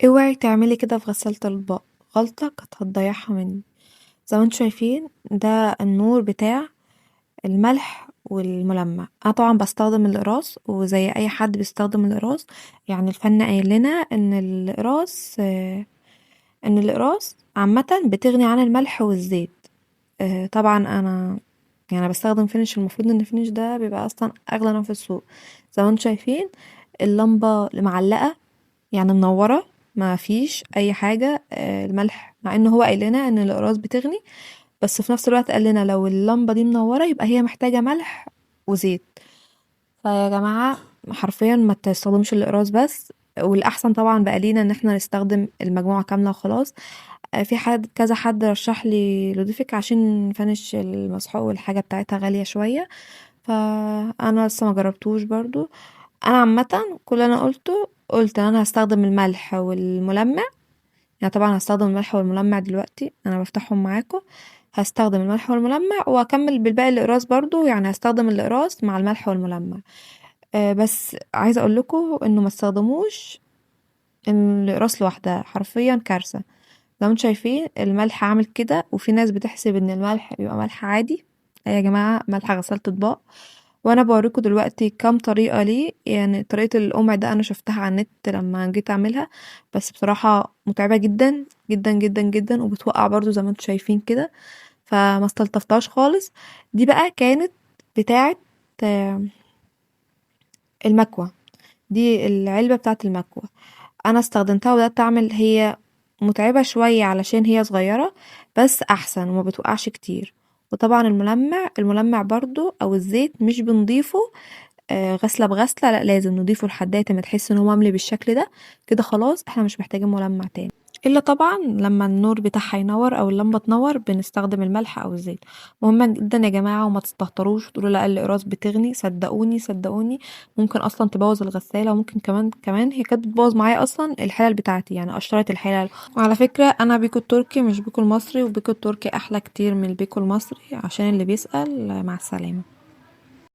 اوعي تعملي كده في غسالة الاطباق، غلطة كانت هتضيعها مني. زي ما انتم شايفين ده النور بتاع الملح والملمع. انا طبعا بستخدم الاقراص، وزي اي حد بيستخدم الاقراص، الفن قايل لنا ان الاقراص عامة بتغني عن الملح والزيت. طبعا انا بستخدم فينش، المفروض ان فينش ده بيبقى اصلا اغلى نوع في السوق. زي ما انتم شايفين اللمبة معلقة، يعني منورة، ما فيش اي حاجة. الملح مع ان هو قايل لنا ان الاقراص بتغني، بس في نفس الوقت قال لنا لو اللمبة دي منورة يبقى هي محتاجة ملح وزيت. فيا جماعة حرفيا ما تستخدموش الاقراص بس، والاحسن طبعا بقى لينا ان احنا نستخدم المجموعة كاملة وخلاص. في كذا حد رشح لي لودوفيك عشان فانش المسحوق والحاجة بتاعتها غالية شوية، فانا لسه ما جربتوش برضو. انا عامة كل اللي انا قلته، قلت ان انا هستخدم الملح والملمع، طبعا هستخدم الملح والملمع دلوقتي انا بفتحهم معاكم، هستخدم الملح والملمع واكمل بالباقي الاقراص برضو، هستخدم الاقراص مع الملح والملمع. بس عايزه اقول لكم انه ما تستخدموش الاقراص لوحدها، حرفيا كارثه. زي ما انتم شايفين الملح عامل كده، وفي ناس بتحسب ان الملح بيبقى ملح عادي. يا جماعه ملح غسالة اطباق. وانا بوريكم دلوقتي كام طريقه ليه، طريقه القمع ده انا شفتها على النت لما جيت اعملها، بس بصراحه متعبه جدا جدا جدا جدا، وبتوقع برضو زي ما انتم شايفين كده، فما استلطفتهاش خالص. دي بقى كانت بتاعه، المكوه، دي العلبه بتاعه المكوه، انا استخدمتها وبدات اعمل. هي متعبه شويه علشان هي صغيره، بس احسن وما بتوقعش كتير. وطبعا الملمع برضو او الزيت مش بنضيفه، غسله بغسله، لا لازم نضيفه لحد ما تحس ان هو مملي بالشكل ده كده، خلاص احنا مش محتاجين ملمع تاني، الا طبعا لما النور بتاعها ينور او اللمبه تنور بنستخدم الملح او الزيت. مهم جدا يا جماعه، وما تستهتروش وتقولوا لا الاقراص بتغني، صدقوني صدقوني ممكن اصلا تبوظ الغساله، وممكن كمان هي كانت بتبوظ معايا اصلا الحلل بتاعتي، قشرت الحلل. وعلى فكره انا بيكو التركي مش بيكو المصري، وبيكو التركي احلى كتير من البيكو المصري، عشان اللي بيسال. مع السلامه.